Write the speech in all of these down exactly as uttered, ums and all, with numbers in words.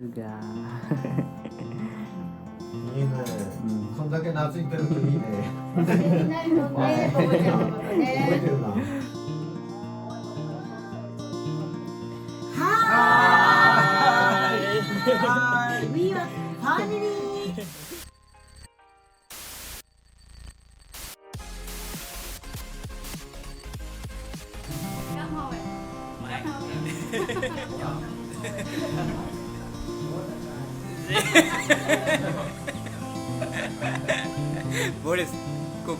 ꯑꯗꯨꯒ いいね。うんこんだけ夏行ってるといいね。何のね、ここでもね。覚えてるな。 Hi! We are family! Boris, cook.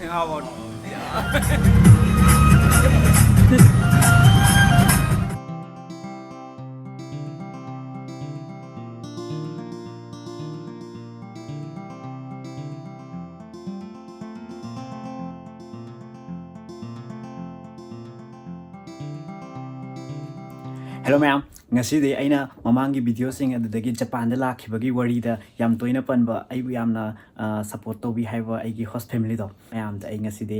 How about? Hello ꯃꯌꯥꯝ, ꯉꯁꯤꯗꯤ ꯑꯩꯅ ꯃꯃꯥꯡꯒꯤ ꯚꯤꯗꯤꯑꯣꯁꯤꯡ ꯑꯗꯨꯗꯒꯤ ꯖꯄꯥꯟꯗ ꯂꯥꯛꯈꯤꯕꯒꯤ ꯋꯥꯔꯤꯗ ꯌꯥꯝ ꯇꯣꯏꯅ ꯄꯟꯕ, ꯑꯩꯕꯨ ꯌꯥꯝꯅ ꯁꯞꯄꯣꯔꯠ ꯇꯧꯕꯤ ꯍꯥꯏꯕ ꯑꯩꯒꯤ ꯍꯣꯁ ꯐꯦꯃꯤꯂꯤꯗꯣ ꯃꯌꯥꯝꯗ ꯑꯩ ꯉꯁꯤꯗꯤ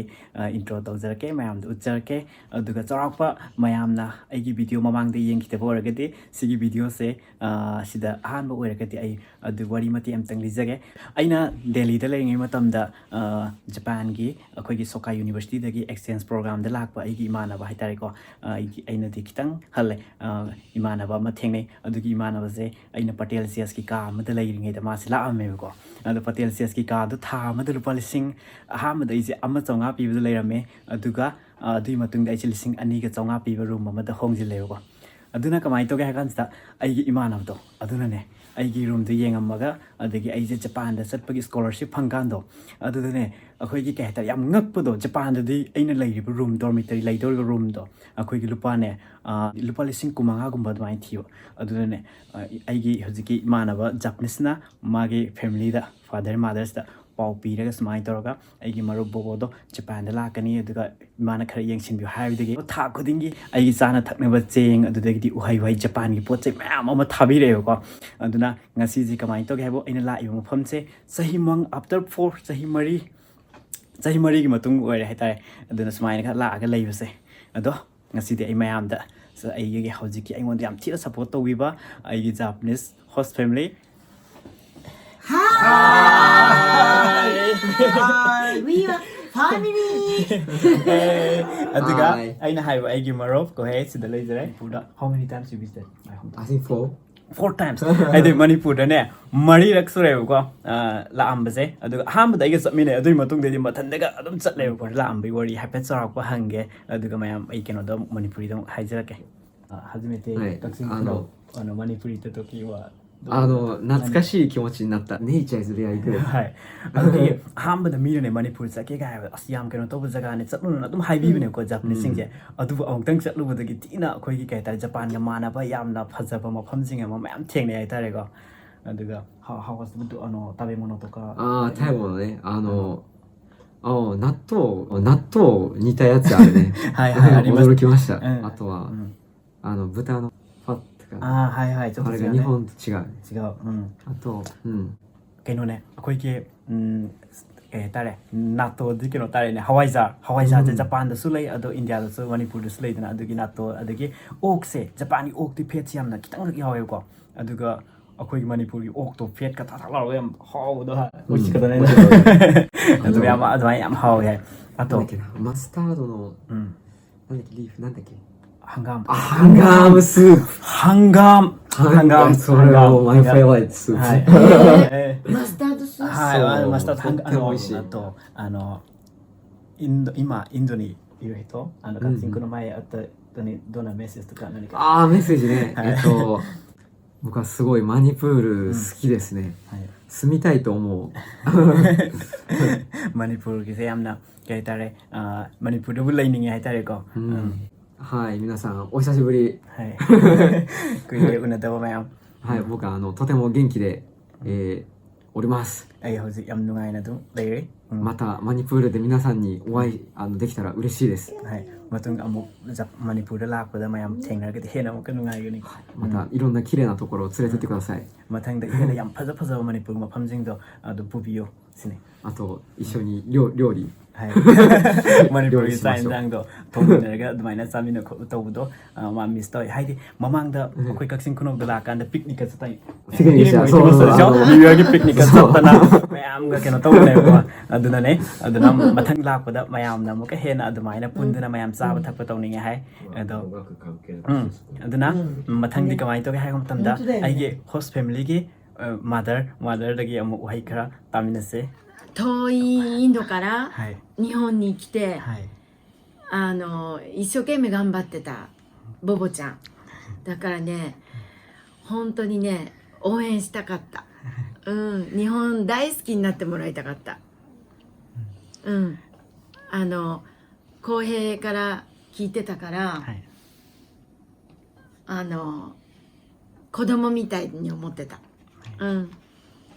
ꯏꯟꯇ꯭ꯔꯣ ꯇꯧꯖꯔꯛꯀꯦ, ꯃꯌꯥꯝꯗ ꯎꯠꯆꯔꯛꯀꯦ꯫ ꯑꯗꯨꯒ ꯆꯥꯎꯔꯥꯛꯄ ꯃꯌꯥꯝꯅ ꯑꯩꯒꯤ ꯚꯤꯗꯤꯑꯣ ꯃꯃꯥꯡꯗ ꯌꯦꯡꯈꯤꯗꯕ ꯑꯣꯏꯔꯒꯗꯤ ꯁꯤꯒꯤ ꯚꯤꯗꯤꯑꯣꯁꯦ, ꯑ, ꯁꯤꯗ ꯑꯍꯥꯟꯕ ꯑꯣꯏꯔꯒꯗꯤ ꯑꯩ ꯑꯗꯨ ꯋꯥꯔꯤ ꯃꯇꯦꯛ ꯑꯃꯇꯪ ꯂꯤꯖꯒꯦ꯫ ꯑꯩꯅ ꯗꯦꯜꯂꯤꯗ ꯂꯩꯔꯤꯉꯩ ꯃꯇꯝꯗ, ꯑ, ꯖꯄꯥꯟꯒꯤ ꯑꯩꯈꯣꯏꯒꯤ ꯁꯣꯀꯥꯏ ꯌꯨꯅꯤꯚꯔꯁꯤꯇꯤꯗꯒꯤ ꯑꯦꯛꯁꯆꯦꯟꯖ ꯄ꯭ꯔꯣꯒ꯭ꯔꯥꯝꯗ ꯂꯥꯛꯄ ꯑꯩꯒꯤ ꯏꯃꯥꯟꯅꯕ ꯍꯥꯏꯇꯥꯔꯦꯀꯣ, ꯑ, ꯑꯩꯒꯤ, ꯑꯩꯅꯗꯤ ꯈꯤꯇꯪ ꯍꯜꯂꯦ, ꯑ, ꯏꯃꯥꯟꯅꯕ ꯑꯃ ꯊꯦꯡꯅꯩ꯫ ꯑꯗꯨꯒꯤ ꯏꯃꯥꯟꯅꯕꯁꯦ ꯑꯩꯅ ꯄꯇꯦꯜ ꯆꯦꯁꯀꯤ ꯀꯥ ꯑꯃꯗ ꯂꯩꯔꯤꯉꯩꯗ ꯃꯥꯁꯦ ꯂꯥꯛꯑꯝꯃꯦꯕꯀꯣ꯫ ꯑꯗꯣ ꯄꯇꯦꯜ ꯆꯦꯁꯀꯤ ꯀꯥꯗꯣ ꯊꯥ ꯑꯃꯗ ꯂꯨꯄꯥ ꯂꯤꯁꯤꯡ, ꯑꯍꯥꯟꯕꯗ ꯑꯩꯁꯦ ꯑꯃ ꯆꯥꯝꯃꯉꯥ ꯄꯤꯕꯗ ꯂꯩꯔꯝꯃꯦ꯫ ꯑꯗꯨꯒ, ꯑ, ꯑꯗꯨꯒꯤ ꯃꯇꯨꯡꯗ ꯑꯩꯁꯦ ꯂꯤꯁꯤꯡ ꯑꯅꯤꯒ ꯆꯥꯝꯃꯉꯥ ꯄꯤꯕ ꯔꯨꯝ ꯑꯃꯗ ꯍꯣꯡꯖꯤꯜꯂꯦꯕꯀꯣ꯫ ꯑꯗꯨꯅ ꯀꯃꯥꯏꯅ ꯇꯧꯒꯦ ꯍꯥꯏ ꯀꯥꯟꯁꯤꯗ, ꯑꯩꯒꯤ ꯏꯃꯥꯟꯅꯕꯗꯣ ꯑꯗꯨꯅꯅꯦ ꯑꯩꯒꯤ ꯔꯨꯝꯗꯣ ꯌꯦꯡꯉꯝꯃꯒ, ꯑꯗꯒꯤ ꯑꯩꯁꯦ ꯖꯄꯥꯟꯗ ꯆꯠꯄꯒꯤ ꯁ꯭ꯀꯣꯂꯔꯁꯤꯞ ꯐꯪꯀꯥꯟꯗꯣ, ꯑꯗꯨꯗꯅꯦ ꯑꯩꯈꯣꯏꯒꯤ ꯀꯩ ꯍꯥꯏꯇꯥꯔꯦ, ꯌꯥꯝ ꯉꯛꯄꯗꯣ, ꯖꯄꯥꯟꯗꯗꯤ ꯑꯩꯅ ꯂꯩꯔꯤꯕ ꯔꯨꯝ, ꯗꯣꯔꯃꯤꯇꯔꯤ ꯂꯩꯗꯧꯔꯤꯕ ꯔꯨꯝꯗꯣ ꯑꯩꯈꯣꯏꯒꯤ ꯂꯨꯄꯥꯅꯦ, ꯑ, ꯂꯨꯄꯥ ꯂꯤꯁꯤꯡ ꯀꯨꯟꯃꯉꯥꯒꯨꯝꯕ ꯑꯗꯨꯃꯥꯏꯅ ꯊꯤꯕ꯫ ꯑꯗꯨꯗꯅꯦ, ꯑ, ꯑꯩꯒꯤ ꯍꯧꯖꯤꯛꯀꯤ ꯏꯃꯥꯟꯅꯕ ꯖꯄꯅꯤꯁꯅ ꯃꯥꯒꯤ ꯐꯦꯃꯤꯂꯤꯗ, ꯐꯥꯗꯔ ꯃꯥꯗꯔꯁꯇ ꯄꯥꯎ ꯄꯤꯔꯒ ꯁꯨꯃꯥꯏꯅ ꯇꯧꯔꯒ ꯑꯩꯒꯤ ꯃꯔꯨꯞ ꯕꯣꯕꯣꯗꯣ ꯖꯄꯥꯟꯗ ꯂꯥꯛꯀꯅꯤ, ꯑꯗꯨꯒ ꯏꯃꯥꯅ ꯈꯔ ꯌꯦꯡꯁꯤꯟꯕꯤꯌꯨ ꯍꯥꯏꯕꯗꯒꯤ ꯊꯥ ꯈꯨꯗꯤꯡꯒꯤ ꯑꯩꯒꯤ ꯆꯥꯅ ꯊꯛꯅꯕ ꯆꯦꯡ, ꯑꯗꯨꯗꯒꯤꯗꯤ ꯎꯍꯩ ꯋꯥꯍꯩ, ꯖꯄꯥꯟꯒꯤ ꯄꯣꯠ ꯆꯩ ꯃꯌꯥꯝ ꯑꯃ ꯊꯥꯕꯤꯔꯛꯑꯦꯕꯀꯣ꯫ ꯑꯗꯨꯅ ꯉꯁꯤꯁꯦ ꯀꯃꯥꯏꯅ ꯇꯧꯒꯦ ꯍꯥꯏꯕꯨ, ꯑꯩꯅ ꯂꯥꯛꯏꯕ ꯃꯐꯝꯁꯦ ꯆꯍꯤ ꯃꯪ-, after four, ꯆꯍꯤ ꯃꯔꯤ, ꯆꯍꯤ ꯃꯔꯤꯒꯤ ꯃꯇꯨꯡ ꯑꯣꯏꯔꯦ ꯍꯥꯏꯇꯥꯔꯦ꯫ ꯑꯗꯨꯅ ꯁꯨꯃꯥꯏꯅ ꯈꯔ ꯂꯥꯛꯑꯒ ꯂꯩꯕꯁꯦ꯫ ꯑꯗꯣ ꯉꯁꯤꯗꯤ ꯑꯩ ꯃꯌꯥꯝꯗ ꯑꯩꯒꯤ ꯍꯧꯖꯤꯛꯀꯤ ꯑꯩꯉꯣꯟꯗ ꯌꯥꯝ ꯊꯤꯅ ꯁꯞꯄꯣꯔꯠ ꯇꯧꯕꯤꯕ ꯑꯩꯒꯤ Japanese host family. We are family. ꯑꯗꯨꯒ Hi. ꯑꯩꯅ ꯍꯥꯏꯕ ꯑꯩꯒꯤ ꯃꯔꯨꯞ ꯀꯣꯍꯦ ꯁꯤꯗ ꯂꯩꯖꯔꯦ꯫ ꯃꯅꯤꯄꯨꯔꯗ how many times you visited? I think four. Four times. ꯍꯥꯏꯗꯤ ꯃꯅꯤꯄꯨꯔꯗꯅꯦ ꯃꯔꯤꯔꯛ ꯁꯨꯔꯦꯕꯀꯣ, ꯑ, ꯂꯥꯛꯑꯝꯕꯁꯦ꯫ ꯑꯗꯨꯒ ꯑꯍꯥꯟꯕꯗ ꯑꯩꯒ ꯆꯠꯃꯤꯟꯅꯩ, ꯑꯗꯨꯒꯤ ꯃꯇꯨꯡꯗꯩꯗꯤ ꯃꯊꯟꯗꯒ ꯑꯗꯨꯝ ꯆꯠꯂꯦꯕꯀꯣ꯫ ꯂꯥꯛꯑꯝꯕꯒꯤ ꯋꯥꯔꯤ ꯍꯥꯏꯐꯦꯠ ꯆꯥꯎꯔꯥꯛꯄ ꯍꯪꯒꯦ, ꯑꯗꯨꯒ ꯃꯌꯥꯝ ꯑꯩ ꯀꯩꯅꯣꯗ ꯑꯃꯨꯛ ꯃꯅꯤꯄꯨꯔꯤꯗ ꯑꯃꯨꯛ ꯍꯥꯏꯖꯔꯛꯀꯦ꯫ ꯑ, ꯍꯥꯏꯖꯃꯤꯇꯦ ꯍꯣꯏ, ꯀꯛꯆꯤꯡ ꯑ, ꯈꯨꯅꯧ ꯑꯅ Manipuri ꯇꯠꯇꯣꯛꯈꯤꯕ꯫ あの、懐かしい気持ちになった。 Nature is very good. ꯍꯥꯏ꯫ ꯑꯗꯨꯒꯤ ꯑꯍꯥꯟꯕꯗ ꯃꯤꯅꯅꯦ ꯃꯅꯤꯄꯨꯔ ꯆꯠꯀꯦ ꯀꯥꯏ ꯍꯥꯏꯕꯗ ꯑꯁ ꯌꯥꯝ ꯀꯩꯅꯣ ꯇꯧꯕ ꯖꯒꯥꯅꯦ, ꯆꯠꯂꯨꯅꯨꯅ ꯑꯗꯨꯝ ꯍꯥꯏꯕꯤꯕꯅꯦꯀꯣ ꯖꯄꯥꯅꯤꯁꯁꯤꯡꯁꯦ꯫ ꯑꯗꯨꯕꯨ ꯑꯃꯨꯛꯇꯪ ꯆꯠꯂꯨꯕꯗꯒꯤ ꯊꯤꯅ ꯑꯩꯈꯣꯏꯒꯤ ꯀꯩ ꯍꯥꯏꯇꯥꯔꯦ ꯖꯄꯥꯟꯒ ꯃꯥꯟꯅꯕ ꯌꯥꯝꯅ ꯐꯖꯕ ꯃꯐꯝꯁꯤꯡ ꯑꯃ ꯃꯌꯥꯝ ꯊꯦꯡꯅꯩ ꯍꯥꯏꯇꯥꯔꯦꯀꯣ꯫ ꯑꯗꯨꯒ how, how was the あの食べ物とか。 ああ、食べ物ね。あの、あ納豆、納豆似たやつあるね。はいはい、あります。驚きました。うんあとは、うんあの、豚のファットかな。ああ、はいはい、ちょっと違うね。あれが日本と違うね。違う。うん。あと、うん。 ꯀꯩꯅꯣꯅꯦ ꯑꯩꯈꯣꯏꯒꯤ ꯎꯝ, ꯀꯩ ꯍꯥꯏꯇꯥꯔꯦ, ꯅꯥꯇꯣꯗꯤ ꯀꯩꯅꯣ ꯇꯥꯔꯦꯅꯦ, ꯍꯋꯥꯏꯖꯥꯔ꯫ ꯍꯋꯥꯏꯖꯥꯔꯁꯦ ꯖꯄꯥꯟꯗꯁꯨ ꯂꯩ, ꯑꯗꯣ ꯏꯟꯗꯤꯌꯥꯗꯁꯨ, ꯃꯅꯤꯄꯨꯔꯗꯁꯨ ꯂꯩꯗꯅ꯫ ꯑꯗꯨꯒꯤ ꯅꯥꯇꯣ, ꯑꯗꯒꯤ ꯑꯣꯛꯁꯦ, ꯖꯄꯥꯟꯒꯤ ꯑꯣꯛꯇꯤ ꯐꯦꯠꯁꯦ ꯌꯥꯝꯅ ꯈꯤꯇꯪꯈꯛ ꯌꯥꯎꯋꯦꯕꯀꯣ꯫ ꯑꯗꯨꯒ ꯑꯩꯈꯣꯏꯒꯤ ꯃꯅꯤꯄꯨꯔꯒꯤ ꯑꯣꯛꯇꯣ ꯐꯦꯠꯀ ꯊꯥꯛ ꯊꯥꯛ ꯂꯥꯎꯔꯒ ꯌꯥꯝ ꯍꯥꯎꯕꯗꯣ ꯍꯥꯏ꯫ ꯑꯣꯏꯁꯤꯀꯗꯅꯦ꯫ ꯑꯗꯨ ꯌꯥꯝ ꯑꯗꯨꯃꯥꯏꯅ ꯌꯥꯝ ꯍꯥꯎꯋꯦ ꯍꯥꯏ꯫ なんだ ꯑꯇꯣ꯫ っけな、マスタードの、 ꯎꯝ꯫ なんだっけ、リーフ、なんだっけ。 ꯍꯪꯒꯥꯝ꯫ あ、ハンガームスープ。 ꯍꯪꯒꯥꯝ꯫ ハンガーム、それはもうマイフェイバリットスープ。 ꯍꯥꯏ꯫ Master はい、そうあの、マスタード、本当に美味しい。 あと、あの、インド、今、インドにいる人、あの、うんうん。 学生の前会った人にどんなメッセージとか何か。 ああ、メッセージね。はい。 えっと、僕はすごいマニプール好きですね。はい。 住みたいと思う。 ꯃꯅꯤꯄꯨꯔꯒꯤꯁꯦ ꯌꯥꯝꯅ ꯀꯩ ꯍꯥꯏꯇꯥꯔꯦ, ꯑ, ꯃꯅꯤꯄꯨꯔꯗꯕꯨ ꯂꯩꯅꯤꯡꯉꯦ ꯍꯥꯏꯇꯥꯔꯦꯀꯣ꯫ うん。はい、皆さん、お久しぶり。 ꯍꯥꯏ꯫ ꯀꯨꯏꯔꯦ ꯎꯅꯗꯕ ꯃꯌꯥꯝ꯫ はい、僕はあの、とても元気で、えー、おります。 ꯑꯩ ꯍꯧꯖꯤꯛ ꯌꯥꯝ ꯅꯨꯡꯉꯥꯏꯅ ꯑꯗꯨꯝ ꯂꯩꯔꯦ꯫ またマニプールで皆さんにお会いあのできたら嬉しいです。 ꯍꯥꯏ꯫ ꯃꯇꯨꯡ ꯑꯃꯨꯛ ꯖꯞ- ꯃꯅꯤꯄꯨꯔꯗ ꯂꯥꯛꯄꯗ ꯃꯌꯥꯝ ꯊꯦꯡꯅꯔꯒꯗꯤ ꯍꯦꯟꯅ ꯑꯃꯨꯛꯀ ꯅꯨꯡꯉꯥꯏꯒꯅꯤ꯫ またいろんな綺麗なところを連れてってください。 ꯃꯊꯪꯗ ꯍꯦꯟꯅ ꯌꯥꯝ ꯐꯖ ꯐꯖꯕ ꯃꯅꯤꯄꯨꯔꯒꯤ ꯃꯐꯝꯁꯤꯡꯗꯣ ꯑꯗꯨ ꯄꯨꯕꯤꯌꯨ ꯁꯤꯅꯤ꯫ あと一緒に料料理 ꯍꯥꯏ꯫ ꯃꯅꯤꯄꯨꯔꯒꯤ ꯆꯥꯛ ꯌꯦꯟꯁꯥꯡꯗꯣ ꯊꯣꯡꯃꯤꯟꯅꯔꯒ ꯑꯗꯨꯃꯥꯏꯅ ꯆꯥꯃꯤꯟꯅ ꯈꯣꯠꯄ ꯇꯧꯕꯗꯣ ꯑ, ꯃꯥ ꯃꯤꯁ ꯇꯧꯋꯦ꯫ ꯍꯥꯏꯗꯤ ꯃꯃꯥꯡꯗ ꯑꯩꯈꯣꯏ ꯀꯛꯆꯤꯡ ꯈꯨꯅꯧꯗ ꯂꯥꯛꯀꯥꯟꯗ ꯄꯤꯛꯅꯤꯛꯀ ꯆꯠꯇꯥꯏ꯫ ꯄꯤꯛꯅꯤꯛ ꯆꯠ- ꯁꯣ- ꯁꯣ- ꯅ꯭ꯌꯨ ꯌꯔꯒꯤ ꯄꯤꯛꯅꯤꯛꯀ ꯆꯠꯇꯅ ꯃꯌꯥꯝꯒ ꯀꯩꯅꯣ ꯇꯧꯕꯅꯦꯕꯀꯣ꯫ ꯑꯗꯨꯅꯅꯦ꯫ ꯑꯗꯨꯅ ꯃꯊꯪ ꯂꯥꯛꯄꯗ ꯃꯌꯥꯝꯅ ꯑꯃꯨꯛꯀ ꯍꯦꯟꯅ ꯑꯗꯨꯃꯥꯏꯅ ꯄꯨꯟꯗꯨꯅ ꯃꯌꯥꯝ ꯆꯥꯕ ꯊꯛꯄ ꯇꯧꯅꯤꯡꯉꯦ ꯍꯥꯏ꯫ ꯑꯗꯣ ꯎꯝ꯫ ꯑꯗꯨꯅ ꯃꯊꯪꯗꯤ ꯀꯃꯥꯏꯅ ꯇꯧꯒꯦ ꯍꯥꯏꯕ ꯃꯇꯝꯗ ꯑꯩꯒꯤ ꯍꯣꯁ ꯐꯦꯃꯤꯂꯤꯒꯤ ꯃꯥꯗꯔ ꯃꯥꯗꯔꯗꯒꯤ ꯑꯃꯨꯛ ꯋꯥꯍꯩ ꯈꯔ ꯇꯥꯃꯤꯟꯅꯁꯦ꯫ 遠いインドから ꯍꯥꯏ꯫ 日本に来て、 ꯍꯥꯏ꯫ あの一生懸命頑張ってた、ボボちゃん。だからね、本当にね、応援したかった。うん、日本大好きになってもらいたかった。うん、あの公平から聞いてたから、 ꯍꯥꯏ꯫ あの子供みたいに思ってた。うん、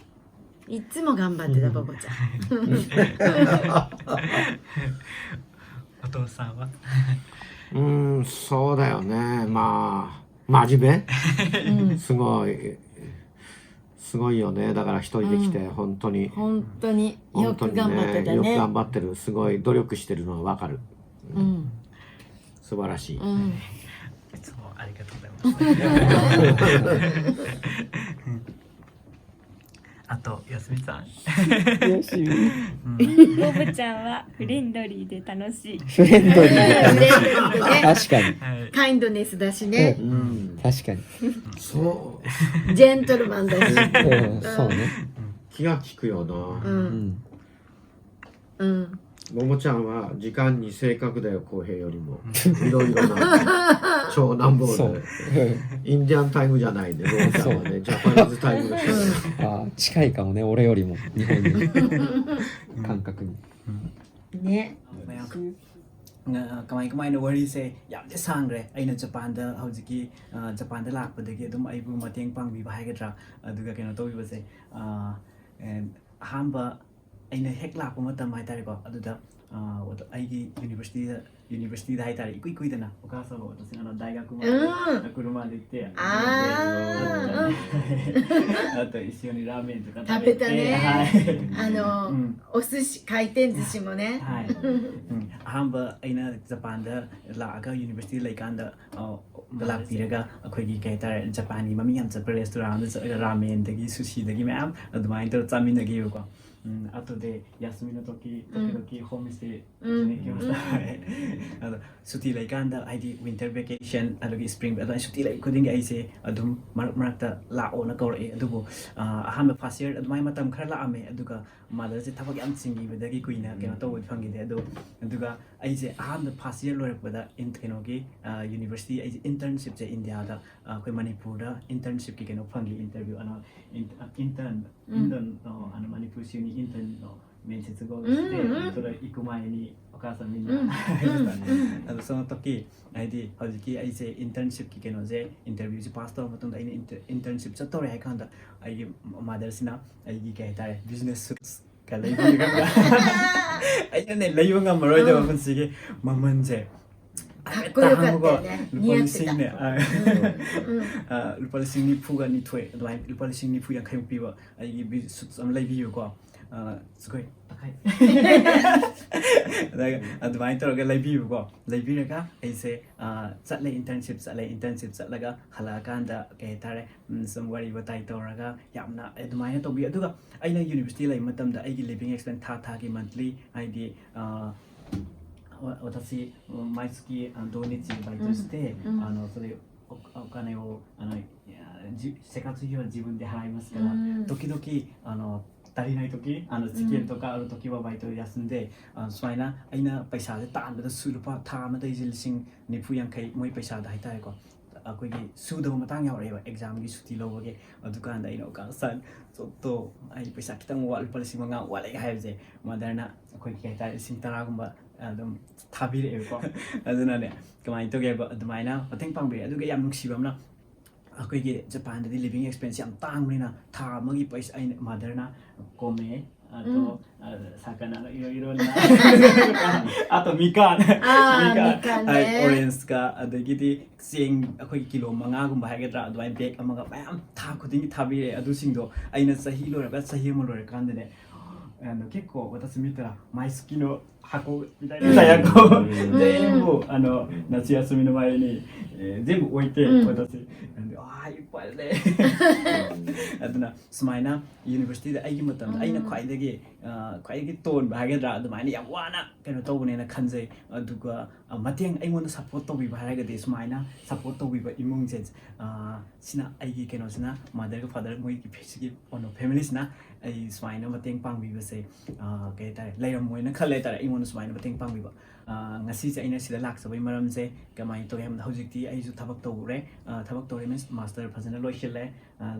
いつも頑張ってた、ボボちゃん。 お父さんは？ うん、そうだよね。まあ、真面目すごい、すごいよね。だから一人で来て、本当に。本当によく頑張ってたね。よく頑張ってる。すごい努力してるのはわかる。うん、素晴らしい。うん、いつもありがとうございます。あと、よしみさん。よし、ボブちゃんはフレンドリーで楽しい。フレンドリーでフレンドリーでね、確かに、はい。カインドネスだしね、うん、確かに、そジェントルマンだし。うん、そうね、う、気が利くよな。う、うんん、うん、ももちゃんは時間に正確だよ、浩平よりも。いろいろな。超難暴そうで。、インディアンタイムじゃないで、ももちゃんはね、ジャパニーズタイムの人だよ。 あー、近いかもね、俺よりも日本に、感覚に。 ね、 ꯃꯌꯥꯝ ꯀꯃꯥꯏ ꯀꯃꯥꯏꯅ ꯋꯥꯔꯤꯁꯦ ꯌꯥꯝꯗꯤ ꯁꯥꯡꯈ꯭ꯔꯦ꯫ ꯑꯩꯅ ꯖꯄꯥꯟꯗ ꯍꯧꯖꯤꯛꯀꯤ ꯑ, ꯖꯄꯥꯟꯗ ꯂꯥꯛꯄꯗꯒꯤ ꯑꯗꯨꯝ ꯑꯩꯕꯨ ꯃꯇꯦꯡ ꯄꯥꯡꯕꯤꯕ ꯍꯥꯏꯒꯗ꯭ꯔꯥ, ꯑꯗꯨꯒ ꯀꯩꯅꯣ ꯇꯧꯕꯤꯕꯁꯦ, ꯑ, ꯑꯦ, ꯑꯍꯥꯟꯕ ꯑꯩꯅ ꯍꯦꯛ ꯂꯥꯛꯄ ꯃꯇꯝ ꯍꯥꯏꯇꯥꯔꯦꯀꯣ, ꯑꯗꯨꯗ ꯑ, ꯑꯣꯇꯣ-, ꯑꯩꯒꯤ ꯌꯨꯅꯤꯚꯔꯁꯤꯇꯤꯗ ꯌꯨꯅꯤꯚꯔꯁꯤꯇꯤꯗ ꯍꯥꯏꯇꯥꯔꯦ, ꯏꯀꯨꯏ ꯀꯨꯏꯗꯅ ꯑꯣꯀꯥꯁꯥ ꯑꯣꯇꯣꯁꯤꯡ ꯑꯅ ꯗꯥꯏꯒꯥ ꯀꯨꯃꯥꯔ ꯎꯝ. ꯑꯀꯨꯔꯨꯃꯥ ꯂꯤꯇꯦ꯫ ꯑꯥ. ꯑꯗꯣ ꯏꯁꯤꯌꯣꯅꯤ ꯔꯥꯃꯦꯟ 食べたね。あの、うんお寿司、回転寿司もね。はい、うん、ꯑꯍꯥꯟꯕ ꯑꯩꯅ ꯖꯄꯥꯟꯗ ꯂꯥꯛꯑꯒ ꯌꯨꯅꯤꯚꯔꯁꯤꯇꯤ ꯂꯩꯀꯥꯟꯗ ꯑ, ꯂꯥꯛꯄꯤꯔꯒ ꯑꯩꯈꯣꯏꯒꯤ ꯀꯩ ꯍꯥꯏꯇꯥꯔꯦ, ꯖꯄꯥꯟꯒꯤ ꯃꯃꯤꯡ ꯌꯥꯝ ꯆꯠꯄ ꯔꯦꯁꯇꯨꯔꯥꯟ ꯑꯃꯗ ꯆꯠꯂꯒ ꯔꯥꯃꯦꯟꯗꯒꯤ ꯁꯨꯁꯤꯗꯒꯤ ꯃꯌꯥꯝ ꯑꯗꯨꯃꯥꯏꯅ ꯇꯧꯔ ꯆꯥꯃꯤꯟꯅꯈꯤꯕꯀꯣ꯫ ꯎꯝ, ꯑꯗꯨꯗꯤ ꯌꯥꯁꯃꯤꯅ ꯇꯣꯀꯤ ꯎꯝ. ꯇꯣꯀꯤ ꯍꯣꯝ ꯁ꯭ꯇꯦ ꯎꯝ. ꯑꯗꯣ ꯁꯨꯇꯤ ꯂꯩꯀꯥꯟꯗ ꯍꯥꯏꯗꯤ ꯋꯤꯟꯇꯔ ꯚꯦꯀꯦꯁꯟ ꯑꯗꯒꯤ ꯁ꯭ꯄ꯭ꯔꯤꯡ ꯑꯗꯨꯃꯥꯏꯅ ꯁꯨꯇꯤ ꯂꯩ ꯈꯨꯗꯤꯡꯒꯤ ꯑꯩꯁꯦ ꯑꯗꯨꯝ ꯃꯔꯛ ꯃꯔꯛꯇ ꯂꯥꯛꯑꯣꯅ ꯀꯧꯔꯛꯑꯦ꯫ ꯑꯗꯨꯕꯨ ꯑ, ꯑꯍꯥꯟꯕ ꯐꯥꯔꯁ ꯌꯔ ꯑꯗꯨꯃꯥꯏꯅ ꯃꯇꯝ ꯈꯔ ꯂꯥꯛꯑꯝꯃꯦ, ꯑꯗꯨꯒ ꯃꯥꯗꯔꯁꯦ ꯊꯕꯛ ꯌꯥꯝ ꯆꯤꯟꯈꯤꯕꯗꯒꯤ ꯀꯨꯏꯅ ꯀꯩꯅꯣ ꯇꯧꯕ ꯐꯪꯈꯤꯗꯦ꯫ ꯑꯗꯣ ꯑꯗꯨꯒ ꯑꯩꯁꯦ ꯑꯍꯥꯟꯕ ꯐꯥꯔꯁ ꯌꯔ ꯂꯣꯏꯔꯛꯄꯗ ꯏꯟ ꯀꯩꯅꯣꯒꯤ ꯌꯨꯅꯤꯚꯔꯁꯤꯇꯤ ꯑꯩꯁꯦ ꯏꯟꯇꯔꯟꯁꯤꯞꯁꯦ ꯏꯟꯗꯤꯌꯥꯗ ꯑ, ꯑꯩꯈꯣꯏ ꯃꯅꯤꯄꯨꯔꯗ ꯏꯟꯇꯔꯟꯁꯤꯞꯀꯤ ꯀꯩꯅꯣ ꯐꯪꯈꯤ, ꯏꯟꯇꯔꯚ꯭ꯌꯨ ꯑꯅ ꯏꯟꯇꯔꯟ ꯎꯝ. ꯏꯟꯇꯔꯟ ꯑꯅ ꯃꯅꯤꯄꯨꯔ ꯁꯤꯅꯤ ꯏꯟꯇꯔꯟ ꯃꯦꯟꯁꯤꯠꯁꯨꯀꯣ ꯎꯝ, ꯎꯝ. ꯑꯗꯨꯗ ꯏꯀꯨꯃꯥꯏꯅꯤ ꯑꯣꯀꯥꯁꯥꯃꯤꯅ ꯎꯝ, ꯎꯝ, ꯎꯝ. ꯑꯗꯣ ꯁꯣꯝ ꯇꯣꯛꯀꯤ ꯍꯥꯏꯗꯤ ꯍꯧꯖꯤꯛꯀꯤ ꯑꯩꯁꯦ ꯏꯟꯇꯔꯟꯁꯤꯞꯀꯤ ꯀꯩꯅꯣꯁꯦ ꯏꯟꯇꯔꯚ꯭ꯌꯨꯁꯦ ꯄꯥꯁ ꯇꯧꯔ ꯃꯇꯨꯡꯗ ꯑꯩꯅ ꯏꯟꯇꯔꯟꯁꯤꯞ ꯆꯠꯇꯧꯔꯦ ꯍꯥꯏ ꯀꯥꯟꯗ ꯑꯩꯒꯤ ꯃꯥꯗꯔꯁꯤꯅ ꯑꯩꯒꯤ ꯀꯩ ꯍꯥꯏꯇꯥꯔꯦ ꯕꯤꯖꯤꯅꯦꯁ ꯁꯨꯠꯁꯀ ꯂꯩꯕꯤꯔꯒ ꯑꯩꯅꯅꯦ ꯂꯩꯕ ꯉꯝꯃꯔꯣꯏꯗꯕ ꯎꯝ. ꯄꯨꯟꯁꯤꯒꯤ ꯃꯃꯜꯁꯦ ꯀꯣꯏꯌꯨ ꯇꯥꯡꯕꯀꯣ ꯀꯠꯇꯦꯅꯦ, ꯂꯨꯄꯥ ꯅꯤꯌꯠꯁꯦ ꯂꯤꯁꯤꯡꯅꯦ ꯇꯥꯛꯄ꯫ ꯎꯝ, ꯎꯝ. ꯑ, ꯂꯨꯄꯥ ꯂꯤꯁꯤꯡ ꯅꯤꯐꯨꯒ ꯅꯤꯊꯣꯏ ꯑꯗꯨꯃꯥꯏꯅ ꯂꯨꯄꯥ ꯂꯤꯁꯤꯡ ꯅꯤꯐꯨ ꯌꯥꯡꯈꯩꯃꯨꯛ ꯄꯤꯕ ꯑꯩꯒꯤ ꯕꯤ- ꯁꯨꯠꯁ ꯑꯃ ꯂꯩꯕꯤꯌꯨꯀꯣ꯫ ꯑ, ꯁꯨꯈꯣꯏ ꯇꯈꯥꯏ ꯑꯗꯨꯃꯥꯏꯅ ꯇꯧꯔꯒ ꯂꯩꯕꯤꯌꯨꯀꯣ꯫ ꯂꯩꯕꯤꯔꯒ ꯑꯩꯁꯦ ꯑ, ꯆꯠꯂꯦ, ꯏꯟꯇꯔꯟꯁꯤꯞ ꯆꯠꯂꯦ꯫ ꯏꯟꯇꯔꯟꯁꯤꯞ ꯆꯠꯂꯒ ꯍꯜꯂꯛꯑꯀꯥꯟꯗ ꯀꯩ ꯍꯥꯏꯇꯥꯔꯦ, ꯎꯝ, ꯁꯨꯝ ꯋꯥꯔꯤ ꯋꯥꯇꯥꯏ ꯇꯧꯔꯒ ꯌꯥꯝꯅ ꯑꯗꯨꯃꯥꯏꯅ ꯇꯧꯕꯤ꯫ ꯑꯗꯨꯒ ꯑꯩꯅ ꯌꯨꯅꯤꯚꯔꯁꯤꯇꯤ ꯂꯩꯕ ꯃꯇꯝꯗ ꯑꯩꯒꯤ ꯂꯤꯕꯤꯡ ꯑꯦꯛꯁꯄꯦꯟꯁ ꯊꯥ ꯊꯥꯒꯤ ꯃꯟꯠꯂꯤ ꯍꯥꯏꯗꯤ ꯑ, ꯋꯥ- ꯋꯥꯇꯥꯁꯤ ꯃꯥꯏꯁꯨꯀꯤ ꯑ, ꯗꯣꯅꯤꯆꯤ ꯕꯥꯏꯇꯣꯁꯤꯇꯦ ꯎꯝ. ꯑ, ꯅꯣ ꯁꯣꯔꯤ ꯑꯣ- ꯑꯣ- ꯀꯥꯅꯦ ꯑꯣ ꯑ, ꯅꯣ ꯖꯤ- ꯁꯦꯀꯥꯠꯁꯨ ꯍꯤꯌꯣ ꯖꯤꯕꯟꯗꯦ ꯍꯥꯏ ꯃꯥꯁꯀꯥꯔꯥ ꯎꯝ. ꯇꯣꯀꯤ ꯇꯣꯀꯤ ꯑ, ꯅꯣ ꯇꯥꯔꯤꯅꯥꯏ ꯇꯣꯀꯤ ꯑ, ꯅꯣ ꯎꯝ. ꯆꯤꯀꯦꯟ ꯇꯣꯀꯥ ꯑ, ꯅꯣ ꯇꯣꯀꯤ ꯋꯥ ꯕꯥꯏꯇꯣ ꯌꯥꯁꯟꯗꯦ ꯑ, ꯁꯨꯃꯥꯏꯅ ꯑꯩꯅ ꯄꯩꯁꯥꯁꯦ ꯇꯥꯟꯕꯗ ꯁꯨ ꯂꯨꯄꯥ ꯊꯥ ꯑꯃꯗ ꯑꯩꯁꯦ ꯂꯤꯁꯤꯡ ꯅꯤꯐꯨ ꯌꯥꯡꯈꯩ ꯃꯣꯏ ꯄꯩꯁꯥꯗ ꯍꯥꯏꯇꯥꯔꯦꯀꯣ꯫ ꯑꯩꯈꯣꯏꯒꯤ ꯁꯨꯗꯕ ꯃꯇꯥꯡ ꯌꯥꯎꯔꯛꯑꯦꯕ ꯑꯦꯛꯖꯥꯝꯒꯤ ꯁꯨꯇꯤ ꯂꯧꯕꯒꯤ꯫ ꯑꯗꯨꯀꯥꯟꯗ ꯑꯩꯅ ꯑꯣꯀꯥ ꯁꯟ ꯆꯣꯠꯇꯣ ꯑꯩ ꯄꯩꯁꯥ ꯈꯤꯇꯪ ꯋꯥꯠ ꯂꯨꯄꯥ ꯂꯤꯁꯤꯡ ꯃꯉꯥ ꯋꯥꯠꯂꯦ ꯍꯥꯏꯕꯁꯦ ꯃꯥꯗꯔꯅ ꯑꯩꯈꯣꯏ ꯀꯩ ꯍꯥꯏꯇꯥꯔꯦ ꯂꯤꯁꯤꯡ ꯇꯔꯥꯒꯨꯝꯕ ꯑꯗꯨꯝ ꯊꯥꯕꯤꯔꯛꯑꯦꯕꯀꯣ꯫ ꯑꯗꯨꯅꯅꯦ ꯀꯃꯥꯏꯅ ꯇꯧꯒꯦꯕ ꯑꯗꯨꯃꯥꯏꯅ ꯃꯇꯦꯡ ꯄꯥꯡꯕꯤꯔꯦ꯫ ꯑꯗꯨꯒ ꯌꯥꯝ ꯅꯨꯡꯁꯤꯕ ꯑꯃꯅ ꯑꯩꯈꯣꯏꯒꯤ ꯖꯄꯥꯟꯗꯗꯤ ꯂꯤꯕꯤꯡ ꯑꯦꯛꯁꯄꯦꯟꯁ ꯌꯥꯝ ꯇꯥꯡꯕꯅꯤꯅ ꯊꯥ ꯑꯃꯒꯤ ꯄꯩꯁꯥ ꯑꯩꯅ ꯃꯥꯗꯔꯅ ꯀꯣꯝꯃꯦ꯫ ꯑꯗꯣ ꯁꯥꯀꯟ ꯑꯗꯣ ꯏꯔꯣ ꯏꯔꯣꯅ ꯑꯇꯣ ꯃꯤꯀꯥꯟ ꯑꯥ, ꯃꯤꯀꯥꯟ, ꯃꯤꯀꯥꯟꯅꯦ꯫ ꯑꯣꯔꯦꯟꯖꯀ ꯑꯗꯒꯤꯗꯤ ꯆꯦꯡ ꯑꯩꯈꯣꯏ ꯀꯤꯂꯣ ꯃꯉꯥꯒꯨꯝꯕ ꯍꯥꯏꯒꯗ꯭ꯔꯥ, ꯑꯗꯨꯃꯥꯏꯅ ꯕꯦꯛ ꯑꯃꯒ ꯃꯌꯥꯝ ꯊꯥ ꯈꯨꯗꯤꯡꯒꯤ ꯊꯥꯕꯤꯔꯛꯑꯦ꯫ ꯑꯗꯨꯁꯤꯡꯗꯣ ꯑꯩꯅ ꯆꯍꯤ ꯂꯣꯏꯔꯒ, ꯆꯍꯤ ꯑꯃ ꯂꯣꯏꯔꯀꯥꯟꯗꯅꯦ, ꯑꯗꯣ ꯀꯦꯛꯀꯣ ꯋꯥꯇꯥꯁꯤꯃꯤꯇꯔꯥ ꯃꯥꯏꯁꯀꯤꯅꯣ ꯍꯥꯀꯣ ꯇꯥꯌꯥꯀꯣ ꯖꯦꯝꯕꯨ ꯑꯅꯣ ꯅꯆꯤ ꯑꯁꯨꯃꯤꯅ ꯃꯥꯏꯅꯤ ꯖꯦꯝꯕꯨ ꯑꯣꯏꯇꯦ꯫ ꯎꯝ꯫ ꯋꯥꯇꯥꯁꯤ ꯑꯗꯣ ꯑꯥ ꯏꯄꯥꯏ ꯂꯩ꯫ ꯑꯗꯨꯅ ꯁꯨꯃꯥꯏꯅ ꯌꯨꯅꯤꯚꯔꯁꯤꯇꯤꯗ ꯑꯩꯒꯤ ꯃꯇꯝꯗ ꯑꯩꯅ ꯎꯝ꯫ ꯈ꯭ꯋꯥꯏꯗꯒꯤ ꯑ, ꯈ꯭ꯋꯥꯏꯗꯒꯤ ꯇꯣꯟꯕ ꯍꯥꯏꯒꯗ꯭ꯔꯥ, ꯑꯗꯨꯃꯥꯏꯅ ꯌꯥꯝ ꯋꯥꯅ ꯀꯩꯅꯣ ꯇꯧꯕꯅꯦꯅ ꯈꯟꯖꯩ꯫ ꯑꯗꯨꯒ ꯑ, ꯃꯇꯦꯡ ꯑꯩꯉꯣꯟꯗ ꯁꯞꯄꯣꯔꯠ ꯇꯧꯕꯤꯕ ꯍꯥꯏꯔꯒꯗꯤ ꯁꯨꯃꯥꯏꯅ ꯁꯞꯄꯣꯔꯠ ꯇꯧꯕꯤꯕ ꯏꯃꯨꯡꯁꯦ, ꯑ, ꯁꯤꯅ ꯑꯩꯒꯤ ꯀꯩꯅꯣꯁꯤꯅ ꯃꯥꯗꯔꯒ ꯐꯥꯗꯔ ꯃꯣꯏꯒꯤ ꯐꯦ- ꯁꯤꯒꯤ ꯐꯦꯃꯤꯂꯤꯁꯤꯅ ꯑꯩ ꯁꯨꯃꯥꯏꯅ ꯃꯇꯦꯡ ꯄꯥꯡꯕꯤꯕꯁꯦ, ꯑ, ꯀꯩ ꯍꯥꯏꯇꯥꯔꯦ, ꯂꯩꯔꯝꯃꯣꯏꯅ ꯈꯜꯂꯦ ꯍꯥꯏꯇꯥꯔꯦ ꯑꯩꯉꯣꯟꯗ ꯁꯨꯃꯥꯏꯅ ꯃꯇꯦꯡ ꯄꯥꯡꯕꯤꯕ꯫ ꯑ, ꯉꯁꯤꯁꯦ ꯑꯩꯅ ꯁꯤꯗ ꯂꯥꯛꯆꯕꯒꯤ ꯃꯔꯝꯁꯦ ꯀꯃꯥꯏꯅ ꯇꯧꯒꯦ ꯍꯥꯏꯕꯗ, ꯍꯧꯖꯤꯛꯇꯤ ꯑꯩꯁꯨ ꯊꯕꯛ ꯇꯧꯔꯦ꯫ ꯑ, ꯊꯕꯛ ꯇꯧꯔꯦ ꯃꯤꯟꯁ ꯃꯥꯁꯇꯔ ꯐꯖꯅ ꯂꯣꯏꯁꯤꯜꯂꯦ꯫ ꯑ,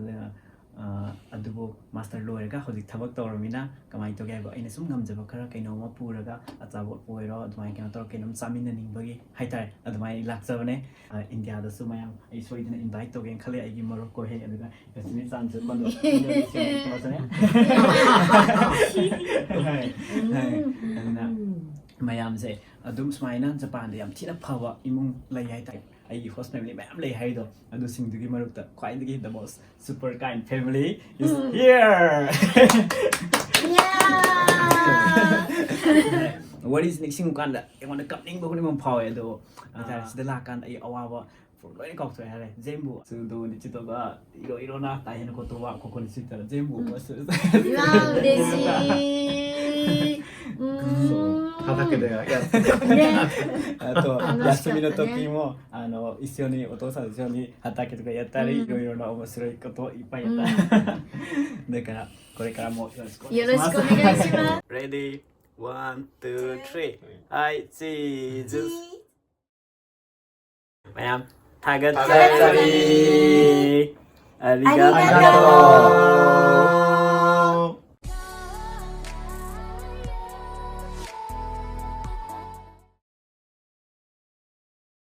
ꯑ, ꯑꯗꯨꯕꯨ ꯃꯥꯁꯇꯔ ꯂꯣꯏꯔꯒ ꯍꯧꯖꯤꯛ ꯊꯕꯛ ꯇꯧꯔꯃꯤꯅ ꯀꯃꯥꯏꯅ ꯇꯧꯒꯦ ꯍꯥꯏꯕ, ꯑꯩꯅ ꯁꯨꯝ ꯉꯝꯖꯕ ꯈꯔ ꯀꯩꯅꯣꯝꯃ ꯄꯨꯔꯒ, ꯑꯆꯥꯄꯣꯠꯄꯨ ꯑꯣꯏꯔꯣ, ꯑꯗꯨꯃꯥꯏꯅ ꯀꯩꯅꯣ ꯇꯧꯔꯒ ꯀꯩꯅꯣꯝ ꯆꯥꯃꯤꯟꯅꯅꯤꯡꯕꯒꯤ ꯍꯥꯏꯇꯥꯔꯦ, ꯑꯗꯨꯃꯥꯏꯅ ꯑꯩ ꯂꯥꯛꯆꯕꯅꯦ꯫ ꯑ, ꯏꯟꯗꯤꯌꯥꯗꯁꯨ ꯃꯌꯥꯝ ꯑꯩ ꯁꯣꯏꯗꯅ ꯏꯟꯚꯥꯏꯠ ꯇꯧꯒꯦꯅ ꯈꯜꯂꯦ, ꯑꯩꯒꯤ ꯃꯔꯨꯞ ꯀꯣꯍꯦ ꯑꯗꯨꯒ ꯀꯁꯃꯤꯔ ꯆꯥꯟꯁ ꯐꯖꯅ꯫ ꯑꯗꯨꯅ ꯃꯌꯥꯝꯁꯦ ꯑꯗꯨꯝ ꯁꯨꯃꯥꯏꯅ ꯖꯄꯥꯟꯗ ꯌꯥꯝ ꯊꯤꯅ ꯐꯕ ꯏꯃꯨꯡ ꯂꯩ ꯍꯥꯏꯇꯥꯔꯦ꯫ ꯑꯩꯒꯤ ꯍꯣꯁ ꯐꯦꯃꯤꯂꯤ ꯃꯌꯥꯝ ꯂꯩ ꯍꯥꯏꯗꯣ, ꯑꯗꯨꯁꯤꯡꯗꯨꯒꯤ ꯃꯔꯛꯇ ꯈ꯭ꯋꯥꯏꯗꯒꯤ the most super kind family is here꯫ ꯋꯥꯔꯤꯁꯤ ꯅꯤꯡꯁꯤꯡꯉꯨ ꯀꯥꯟꯗ ꯑꯩꯉꯣꯟꯗ ꯀꯞꯅꯤꯡꯕ ꯈꯨꯗꯤꯡꯃꯛ ꯐꯥꯎꯋꯦ꯫ ꯑꯗꯣ ꯍꯥꯏꯇꯥꯔꯦ, ꯁꯤꯗ ꯂꯥꯛꯀꯥꯟꯗ ꯑꯩ ꯑꯋꯥꯕ ꯂꯣꯏꯅ ꯀꯥꯎꯊꯣꯛꯑꯦ ꯍꯥꯏꯔꯦ꯫ ꯖꯦꯝꯕꯨ ꯁꯨꯗꯣ ꯅꯤꯆꯤꯇꯣꯒ ꯏꯔꯣ ꯏꯔꯣꯅ ꯇꯥꯏꯍꯦꯅ ꯀꯣꯇꯣꯕ ꯀꯣꯀꯣ ꯅꯤꯆꯤꯇ ꯖꯦꯝꯕꯨ ꯋꯥꯎ, ꯗꯦꯁꯤ꯫ ꯍꯥꯏꯔꯛꯀꯦꯗ꯫ ꯑꯗꯣ ꯌꯥꯁꯃꯤꯅ ꯇꯣꯀꯤꯃꯣ ꯑꯅꯣ ꯏꯁꯤꯌꯣꯅꯤ, ꯎꯇꯣ ꯁꯥꯟ ꯏꯁꯤꯌꯣꯅꯤ ꯍꯥꯇꯥꯀꯦ ꯇꯣꯀꯥ ꯌꯥꯇꯥꯔꯤ, ꯏꯔꯣ ꯏꯔꯣꯅ ꯑꯣꯃꯣꯁꯤꯔꯣꯏ ꯀꯣꯇꯣ ꯏꯄꯥ ꯌꯥꯇꯥ꯫ ꯗꯦꯀꯥꯔꯥ ꯀꯣꯔꯦꯀꯥꯔꯥ ꯃꯣ ꯌꯣꯔꯣꯁꯤꯀꯣ ꯌꯣꯔꯣꯁꯤꯀꯣ ꯑꯣꯅꯦꯒꯥꯏꯁꯤꯃꯥꯁ꯫ Ready? One, two, three. ꯍꯥꯏ ꯆꯤꯖꯨ꯫ ꯃꯌꯥꯝ ꯊꯥꯒꯠꯆꯔꯤ꯫ ꯊꯥꯒꯠꯆꯔꯤ꯫ ꯑꯔꯤꯒꯥꯇꯣ꯫ ꯑꯔꯤꯒꯥꯇꯣ꯫